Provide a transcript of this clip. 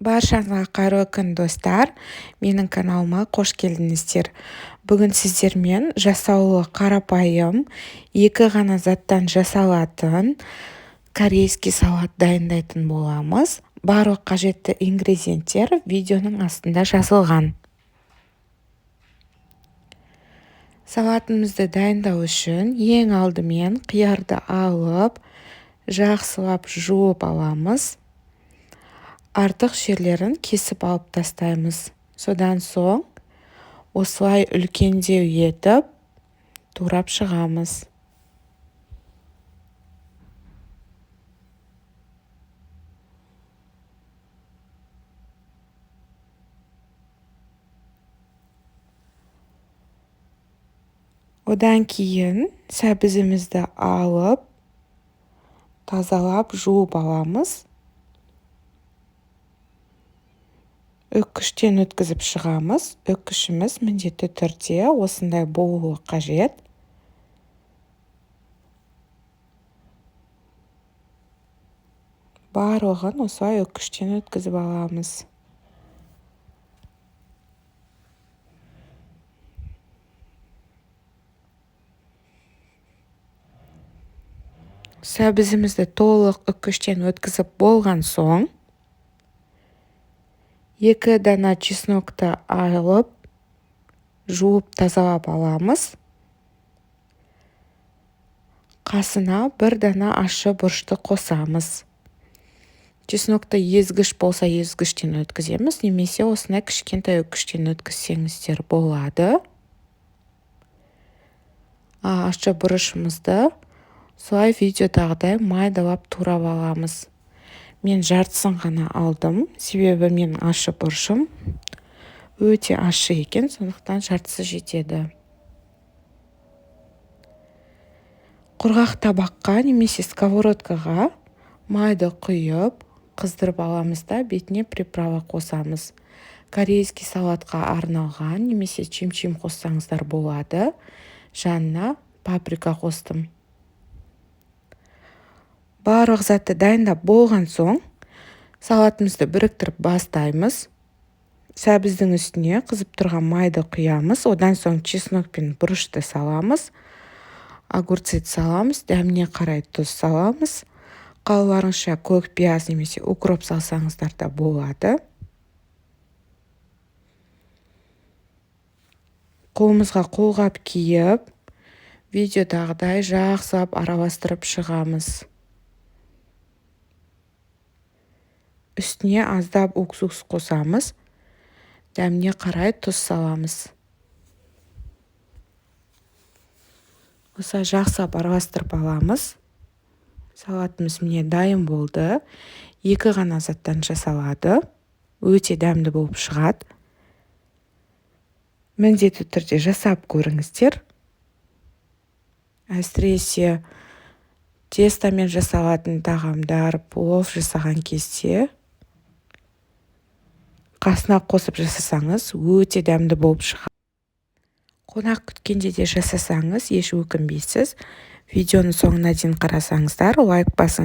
Баршаңызға қайырлы күн, достар! Менің каналыма қош келдіңіздер. Бүгін сіздермен жасаулы, қарапайым, екі ғана заттан жасалатын корейский салат дайындайтын боламыз. Барлық қажетті ингредиенттер видеоның астында жазылған. Салатымызды дайындау үшін ең алдымен қиярды алып, жақсылап жуып аламыз. Артық жерлерін кесіп алып тастаймыз. Содан соң осылай үлкендеу етіп турап шығамыз. Одан кейін сәбізімізді алып, тазалап жуып аламыз. Үккіштен өткізіп шығамыз. Үккішіміз міндетті түрде осындай болуы қажет. Барлығын осылай үккіштен өткізіп аламыз. Сәбізімізді толық үккіштен өткізіп болған соң, 2 дана чеснокты алып, жуып тазалап аламыз. Қасына 1 дана ащы бұрышты қосамыз. Чеснокты езгіш болса езгіштен өткіземіз, немесе осындай кішкентай үккіштен өткізсеңіздер болады. Ащы бұрышымызды солай видеодағыдай майдалап турап аламыз. Мен жартысын ғана алдым, себебі менің ащы бұрышым өте ащы екен, сондықтан жартысы жетеді. Құрғақ табаққа немесе сковородкаға майды құйып, қыздырып аламыз да бетіне приправа қосамыз. Корейский салатқа арналған немесе чим-чим қоссаңыздар болады. Жанына паприка қостым. Барлық затты дайындап болған соң, салатымызды біріктіріп бастаймыз. Сәбіздің үстіне қызып тұрған майды құямыз, одан соң чеснок пен бұрышты саламыз, огурцты саламыз, дәміне қарай тұз саламыз. Қалаларыңызша көк пияз немесе укроп салсаңыздар да болады. Қолымызға қолғап киіп, видеодағыдай жақсылап араластырып шығамыз. Үстіне аздап уксус қосамыз, дәміне қарай тұз саламыз. Осылай жақсылап араластырып аламыз. Салатымыз міне дайын болды. 2 ғана заттан жасалады. Өте дәмді болып шығады. Міндетті түрде жасап көріңіздер. Әсіресе тестомен жасалатын тағамдар, плов жасаған кезде қасына қосып жасасаңыз өте дәмді болып шығады. Қонақ күткенде де жасасаңыз еш өкінбейсіз. Видеоның соңына дейін қарасаңыздар, лайк басыңыз.